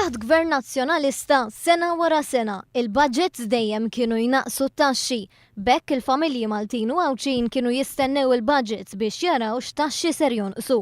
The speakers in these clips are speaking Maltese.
Taħt Gvern Nazzjonalista, sena wara sena, il-budgets dejjem kienu jnaqqsu t-taxxi. B'hekk il-familji Maltin u Għawdxin kienu jistennew il-budgets biex jaraw x'taxxi ser jonqsu.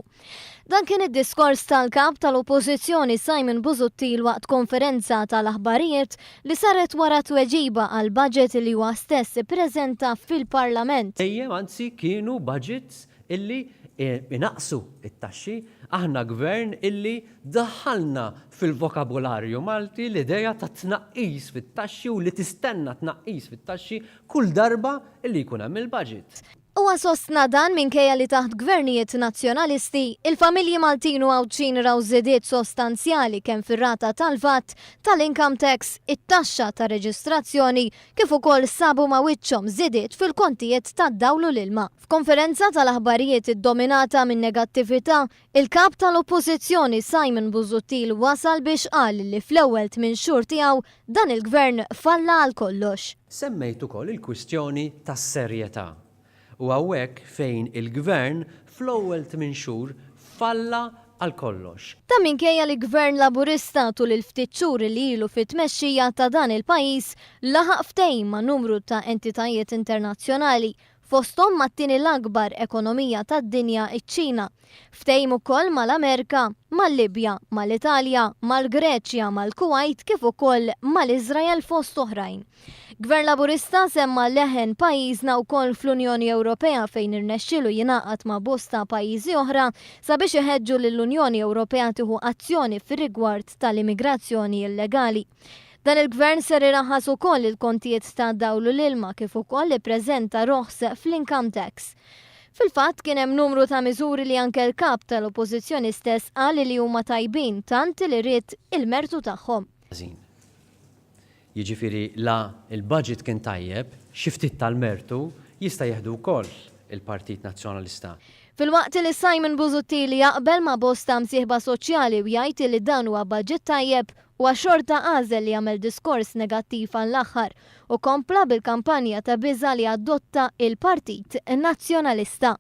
Dan kien id-diskors tal-Kap tal-Oppożizzjoni Simon Busuttil waqt konferenza tal-aħbarijiet li saret wara tweġiba għall-budget li huwa stess ippreżenta fil-Parlament. Dejjem anzi kienu budgets illi inaqqsu t-taxxi. Aħna gvern illi daħħalna fil-vokabularju Malti l-idea ta' tnaqqis fit-taxxi u li tistenna tnaqqis fit-taxxi kull darba illi jkun hemm il-budget. Huwa sostna dan minkejja li taħt gvernijiet Nazzjonalisti, il-familji Maltin u Għawdxin raw żidiet sostanzjali kemm fir-rata tal-VAT, tal-income tax, it-taxxa ta' reġistrazzjoni kif ukoll sabu ma' wiċċhom żidiet fil-kontijiet tad-dawl u l-ilma. F'konferenza tal-aħbarijiet iddominata min-negattività, il-Kap tal-Oppożizzjoni Simon Busuttil wasal biex qal li fl-ewwel tminn xhur tiegħu dan il-Gvern falla għal kollox. Semmejt ukoll il-kwistjoni tas-serjetà. U hawnhekk fejn il-Gvern fl-ewwel tminn xhur falla għal kollox. Dan minkejja li Gvern Laburista tul il-ftit xhur li ilu fit-tmexxija ta' dan il-pajjiż laħaq ftehim ma' numru ta' entitajiet internazzjonali, fosthom mat-tieni l-akbar ekonomija tad-dinja iċ-Ċina. Ftehim ukoll mal-Amerka, mal-Libja, mal-Italja, mal-Greċja, mal-Kuwajt kif ukoll mal-Iżrael fost oħrajn. Gvern Laburista semma leħen pajjiżna wkoll fl-Unjoni Ewropea fejn irnexxielu jingħaqad ma' bosta pajjiżi oħra sabiex iħeġġu lill-Unjoni Ewropea tieħu azzjoni fir-rigward tal-immigrazzjoni illegali. Dan il-Gvern ser iraħħas ukoll il-kontijiet ta' dawl u l-ilma kif ukoll ippreżenta roħs fl-income tax. Fil-fatt kien hemm numru ta' miżuri li anke l-Kap tal-Oppożizzjoni stess qal li huma tajbin tant li ried il-mertu tagħhom. Ħażin. Jiġifieri la l-budget kien tajjeb, xi ftit tal-mertu jista' jieħdu wkoll il-Partit Nazzjonalista. Filwaqt li Simon Busuttil jaqbel ma' bosta msieħba soċjali u jgħid li dan huwa budget tajjeb, huwa xorta għażel li jagħmel diskors negattiv għall-aħħar u kompla bil-kampanja ta' biża' li adotta il-Partit Nazzjonalista.